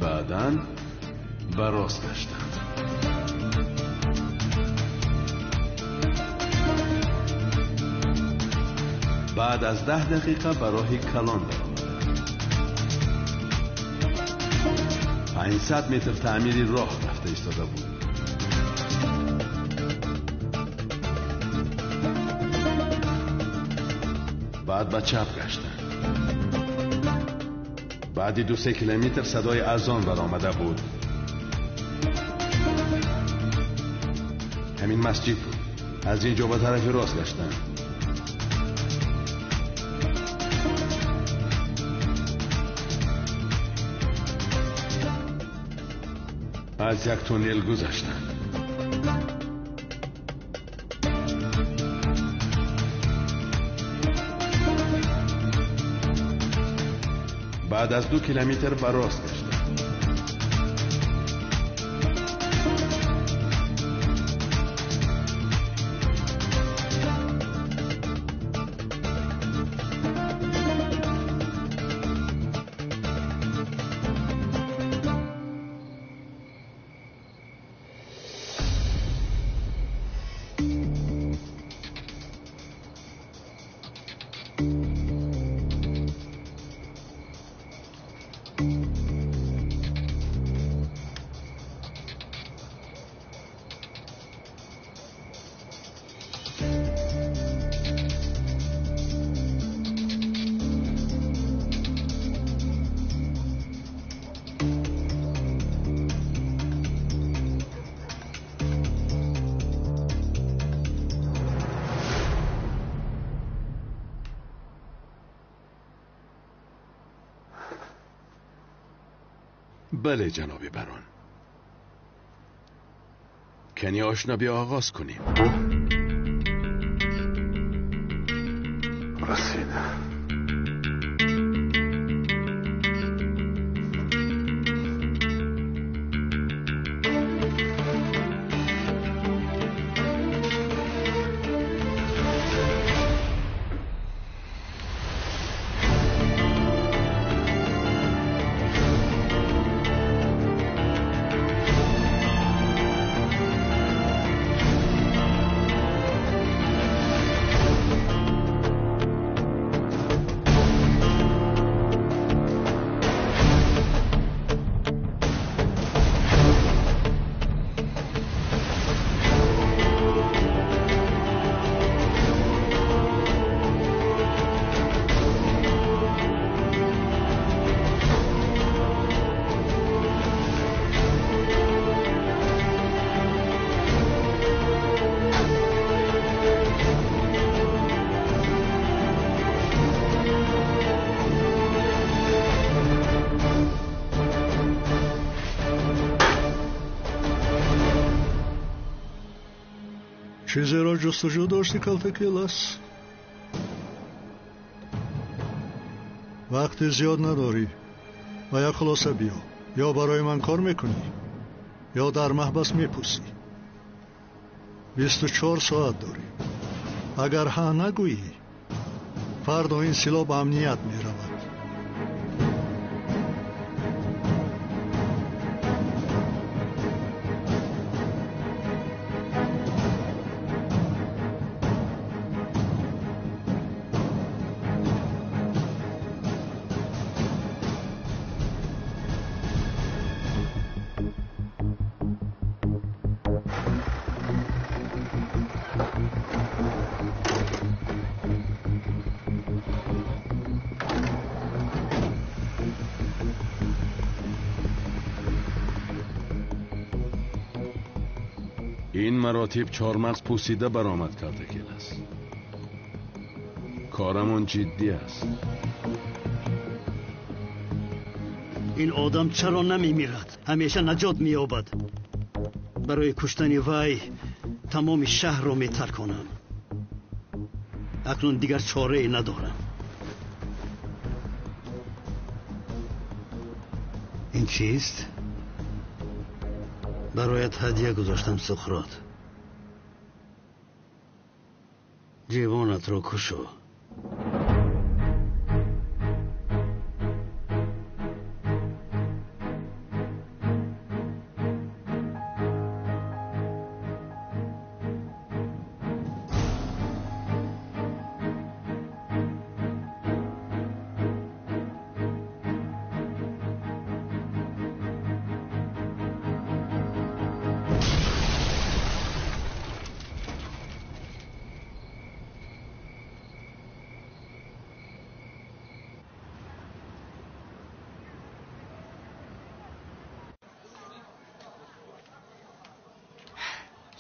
Баъдан ба рост гаштам. Баъд аз 10 дақиқа ба роҳи калон баромадам. 500 метр таъмири роҳ рафта истода буд. Баъд ба чап гаштам. Баъди 2-3 километр садои азон баромада буд. Ҳамин масҷид буд. Аз ин ҷо ба тарафи рост гаштам. Аз як туннел гузаштам. Баъд аз 2 километр ба рост гаштам. Бале, ҷаноби барон. Кани ошно биё оғоз кунем. Расид. Чизеро ҷустуҷӯ дошти, Калтакелас? Вақти зиёд надорӣ. Ба як хулоса биё. Ё барои ман кор мекунӣ, ё дар маҳбас мепӯсӣ. 24 соат дорӣ. Агар ҳа нагӯӣ, фардо ин силоҳ ба амният меравад. Ин маротиб чормағз пӯсида баромад, Калтакелас. Корамон ҷиддӣ аст. Ин одам чаро намемирад? Ҳамеша наҷот меёбад. Барои куштани вай тамоми шаҳрро метарконам. Акнун дигар чорае надорам. Ин чист? Бароят ҳадя гузоштам, Суқрот. Ҷивонатро кушо.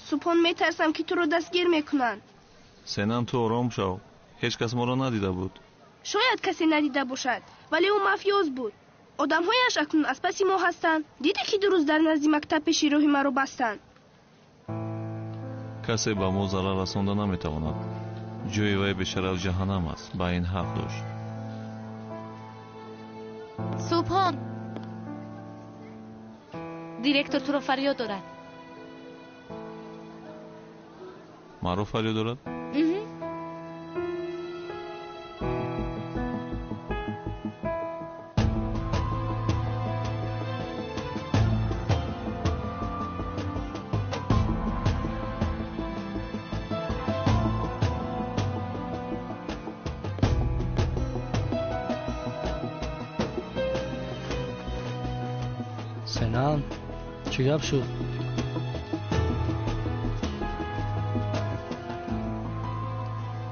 Субҳон, метарсам, ки туро дастгир мекунанд. Сенам, ту ором шав. Ҳеҷ кас моро надида буд. Шояд касе надида бошад, вале ӯ мафиёз буд. Одамҳояш акнун аз паси мо ҳастанд. Дидӣ, ки дурӯз дар назди мактаб пеши роҳи маро бастанд? Касе ба мо зарар расонда наметавонад. Ҷои вай бешараф ҷаҳаннам аст. Ба ин ҳақ дошт. Субҳон, директор туро фарёд дорад. Маро фарёд дорад? Сенан, чӣ гап шуд?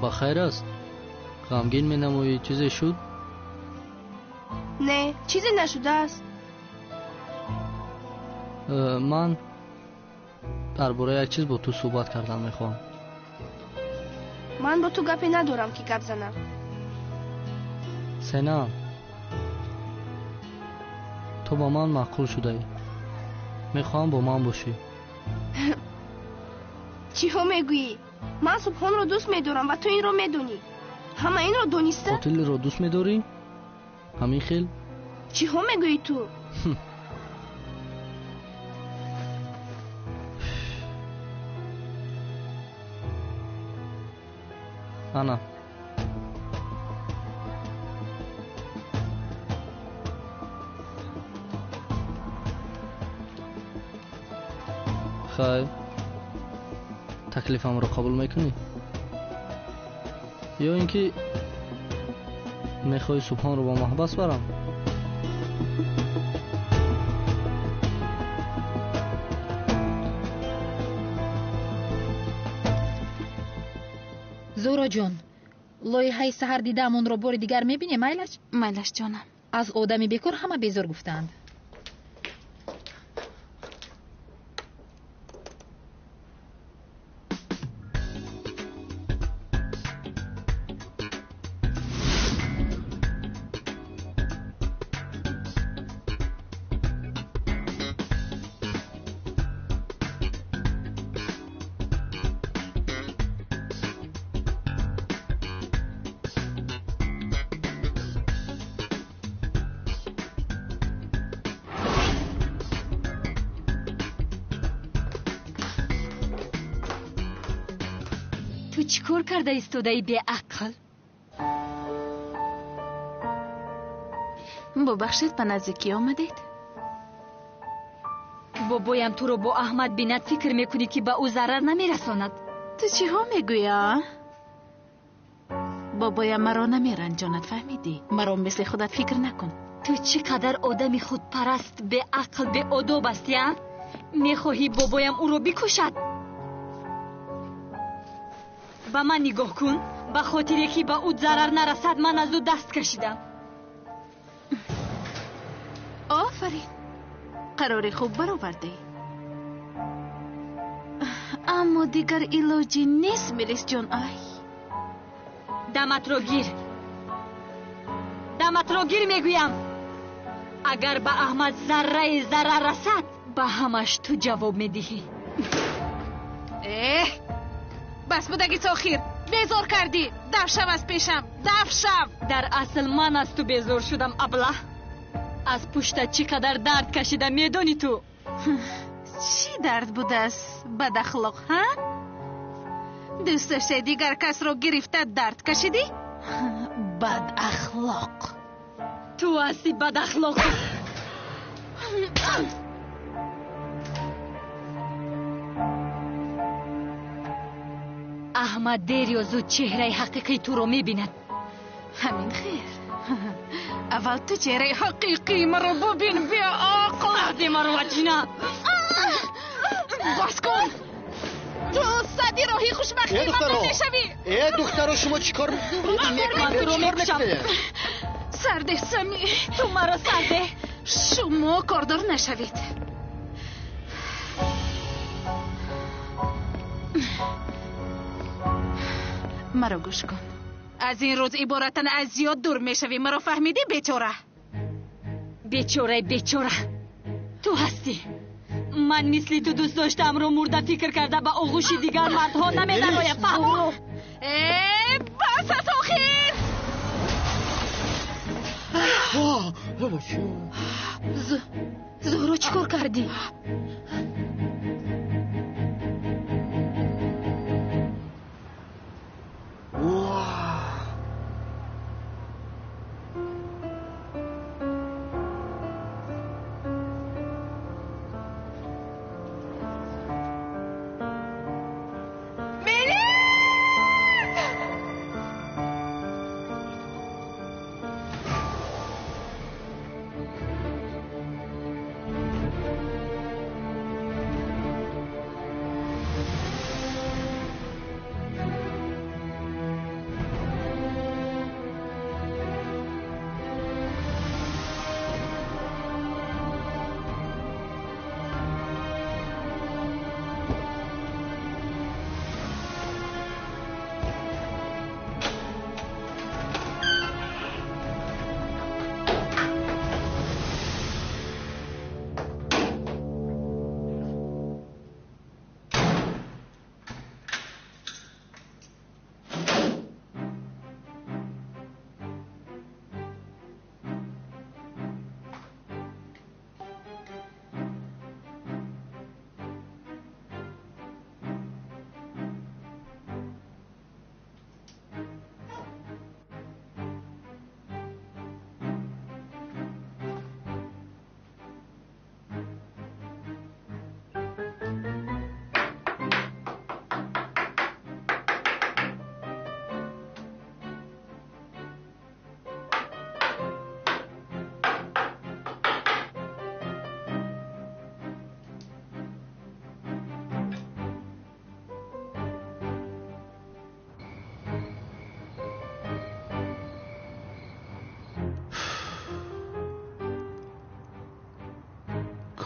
Ба хайр аст? Ғамгин менамоӣ, чизе шуд? Не, чизе нашудааст. Ман дар бораи як чиз бо ту суҳбат кардан мехоҳам. Ман бо ту гапе надорам, ки гап занам. Сенан, Ту ба ман маъқул шудаӣ. Мехоҳам бо ман бошӣ. Чиҳо мегӯӣ? Ман Субҳонро дӯст медорам ва ту инро медонӣ. Ҳама инро дониста? Қотилро дӯст медорӣ? Ҳамин хел? Чиҳо мегӯӣ ту? Ана. Хайр, таклифамро қабул мекунӣ? Ё ин ки мехоҳӣ Субҳонро ба маҳбас барам? Зуҳроҷон, лоиҳаи саҳар дидаамонро бори дигар мебинем, майлаш? Майлаш, ҷонам. Аз одами бекор ҳама безор гуфтаанд. Ту чӣ кор карда истодаи беақл? Бубахшед, ба наздикӣ омадед? Бобоям туро бо Аҳмад бинад, фикр мекунӣ ки ба ӯ зарар намерасонад? Ту чиҳо мегӯӣ, а? Бобоям маро намеранҷонад, фаҳмидӣ? Маро мисли худат фикр накун. Ту чӣ қадар одами худпараст, беақл, беодоб ҳастӣ, а? Мехоҳӣ бобоям ӯро бикушад? Ба ман нигоҳ кун. Ба хотире ки ба ӯ зарар нарасад, ман аз ӯ даст кашидам. Офарин, қарори хуб баровардӣ. Аммо дигар илоҷӣ нест, Мелисҷон. Ай, даматро гир, даматро гир мегӯям. Агар ба Аҳмад зарраи зарар расад, ба ҳамаш ту ҷавоб медиҳӣ. Эҳ, бас будагит охир, безор кардӣ. Даф шав аз пешам, даф шав. Дар асл ман аз ту безор шудам, аблаҳ. Аз пуштат чӣ қадар дард кашида медонӣ ту? Чӣ дард будааст, бадахлоқ, ҳа? Дӯст доштаи дигар касро гирифта дард кашидӣ? Бадахлоқ. Ту ҳастӣ бадахлоқ. Аҳмад дер ё зуд чеҳраи ҳақиқии туро мебинад. Ҳамин хел. Аввал ту чеҳраи ҳақиқии маро бубин, беақл. Марди маро ваҷина. Бас кун. Ту сади роҳи хушбахтии ман намешавӣ. Э, духтаро, шумо чӣ кор мекунед? Сарде, Сами. Ту маро сарде. Шумо кордор нашавед. Маро гӯш кун. Аз ин рӯз иборатан аз зиёд дур мешавӣ. Маро фаҳмидӣ, бечора? Бечораи бечора ту ҳастӣ. Ман мисли ту дӯст доштаамро мурда фикр карда ба оғӯши дигар мардҳо намедароям. Фаҳмо? Э, бас аст охир. Зуҳро, чӣ кор кардӣ?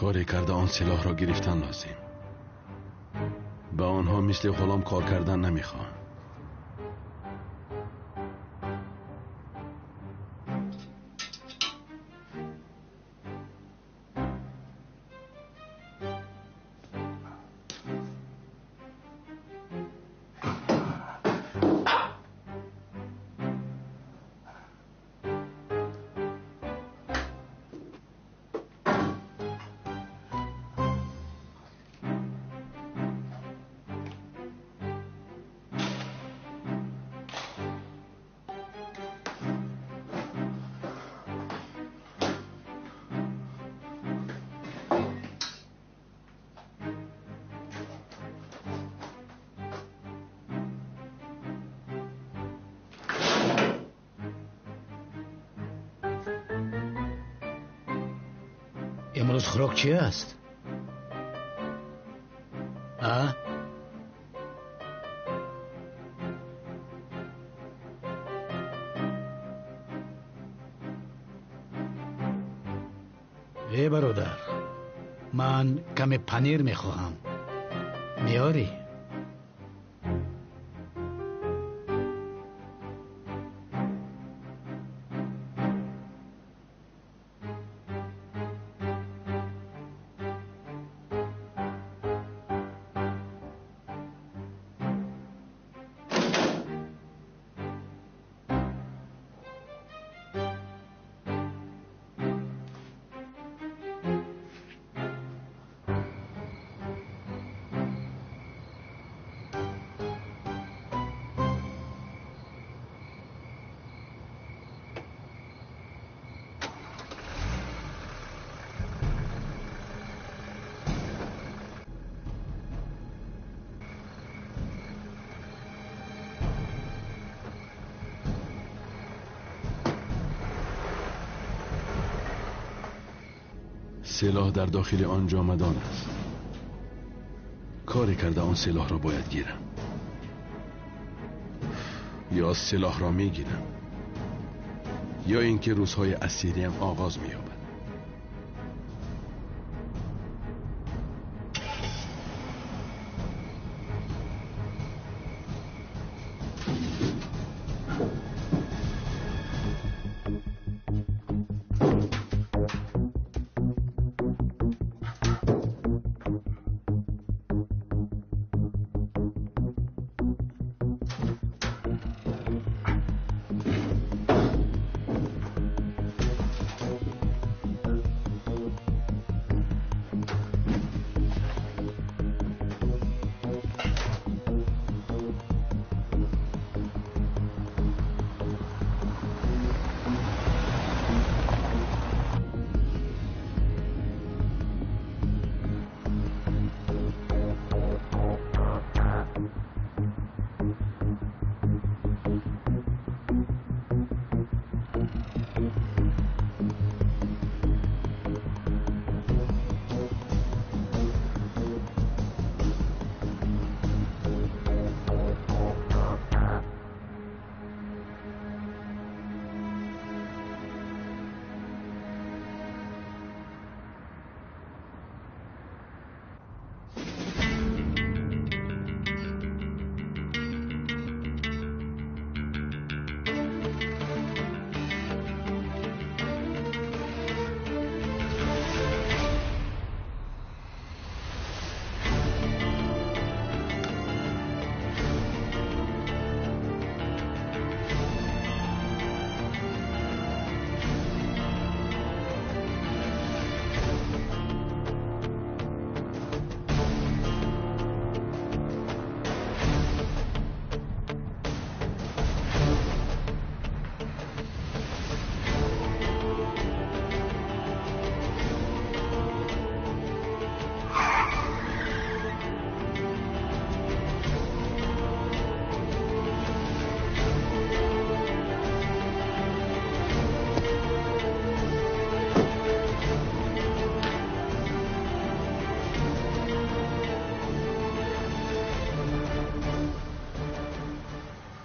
Коре карда он силоҳро гирифтан лозим. Ба онҳо мисли ғулом кор кардан намехоҳам. Имрӯз хӯрок чи аст? А? Э бародар, ман каме панир мехоҳам. Меорӣ? سلاح در داخل آن جامدان است. کاری کرده آن سلاح را باید گیرم. یا سلاح را میگیرم یا اینکه روزهای اسیریم آغاز می‌یابد.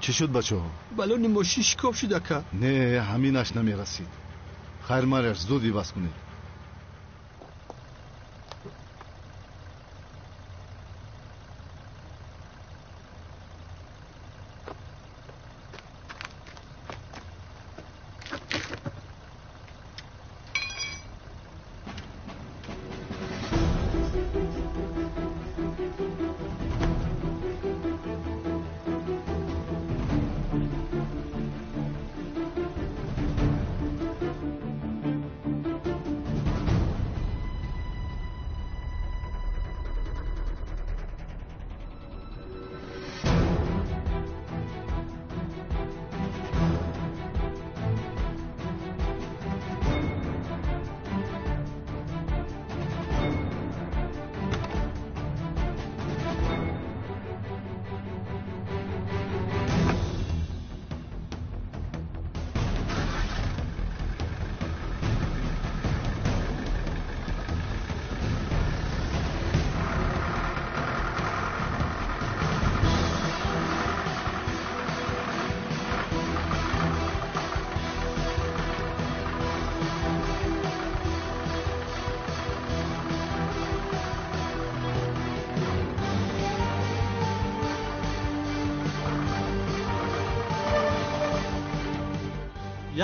Чӣ шуд, бачаҳо? Балони мошин шикоф шуд, ака. Не, ҳаминаш намерасид. Хайр, маряш, зуд иваз кунед.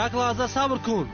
Як лаҳза сабр кун.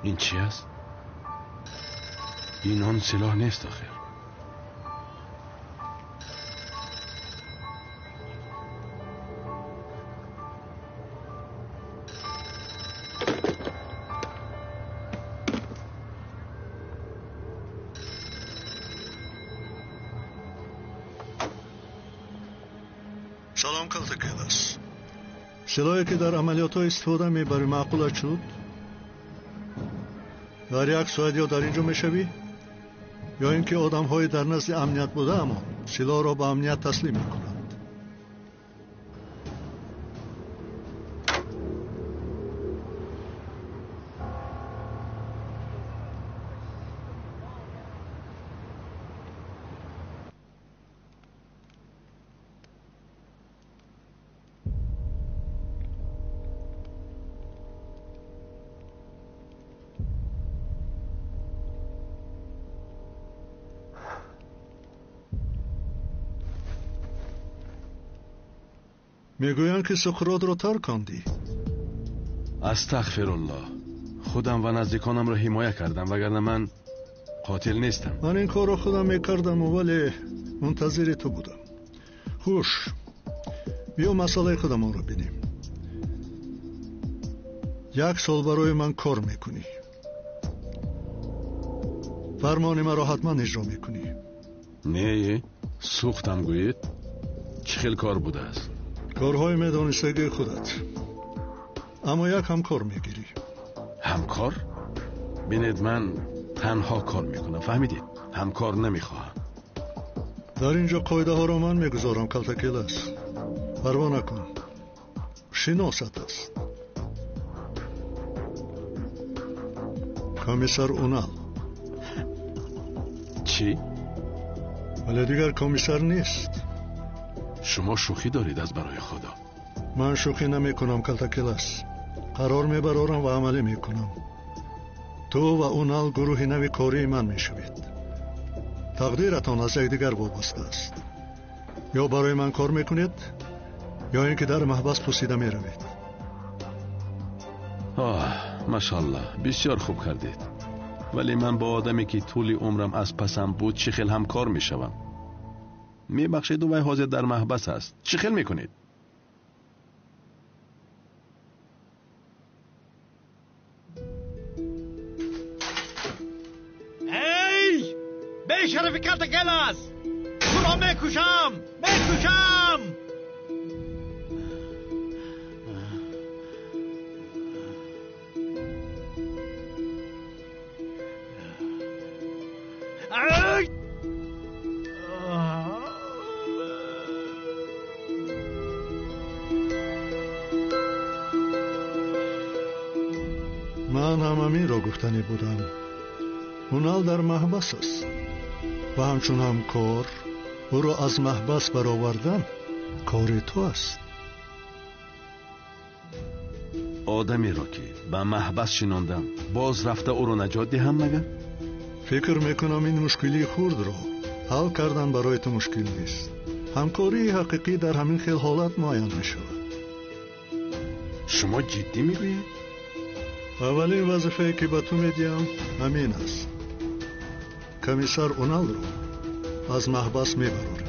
Ин чӣ аст? Ин он силоҳ нест охир. Салом, Калтакелас. Силоҳе ки дар амалиётҳо истифода мебарӣ маъқулат шуд? Дар як соат ё дар ин ҷо мешавӣ, ё ин ки одамҳои дар назди амният будаамон силоҳро ба амният таслим мекунанд. Мегӯянд ки Суқротро таркондӣ. Астағфируллоҳ. Худам ва наздиконамро ҳимоя кардам, вагарна ман қотил нестам. Ман ин корро худам мекардам, вале мунтазири ту будам. Хуш, биё масъалаи худамонро бинем. Як сол барои ман кор мекунӣ. Фармони маро ҳатман иҷро мекунӣ. Не, сӯхтам гӯед. Чӣ хел кор будааст? Корҳои медонистагии худат. Аммо як ҳамкор мегирӣ. Ҳамкор? Бинед, ман танҳо кор мекунам, фаҳмидед? Ҳамкор намехоҳам. Дар ин ҷо қоидаҳоро ман мегузорам, Калтакелас. Парво накун. Шиносат аст. Комиссар Унал. Чӣ? Вале дигар комиссар нест. Шумо шӯхӣ доред аз барои Худо. Ман шӯхӣ намекунам, Калтакелас. Қарор мебарорам ва амалӣ мекунам. Ту ва Унал гурӯҳи нави кории ман мешавед. Тақдиратон аз якдигар вобаста аст. Ё барои ман кор мекунед, ё ин ки дар маҳбас пусида меравед. Оҳ, машаллоҳ, бисёр хуб кардед. Вале ман бо одаме ки тӯли умрам аз пасам буд чӣ хел ҳамкор мешавам? Мебахшед, вай ҳозир дар маҳбас аст. Чӣ хел мекунед? Эй! Бешарафи Калтакелас! Туро мекушам! Мекушам! Ай! Ман ҳам ҳаминро гуфтанӣ будам. Унал дар маҳбас аст ва ҳамчун ҳамкор ӯро аз маҳбас баровардан кори ту аст. Одамеро ки ба маҳбас шинондам, боз рафта ӯро наҷот диҳам магар? Фикр мекунам ин мушкилии хурдро ҳал кардан барои ту мушкил нест. Ҳамкории ҳақиқӣ дар ҳамин хел ҳолат муайян мешавад. Шумо ҷиддӣ мегӯед? Аввалин вазифае ки ба ту медиҳам ҳамин аст. Комиссар Уналро аз маҳбас мебарорем.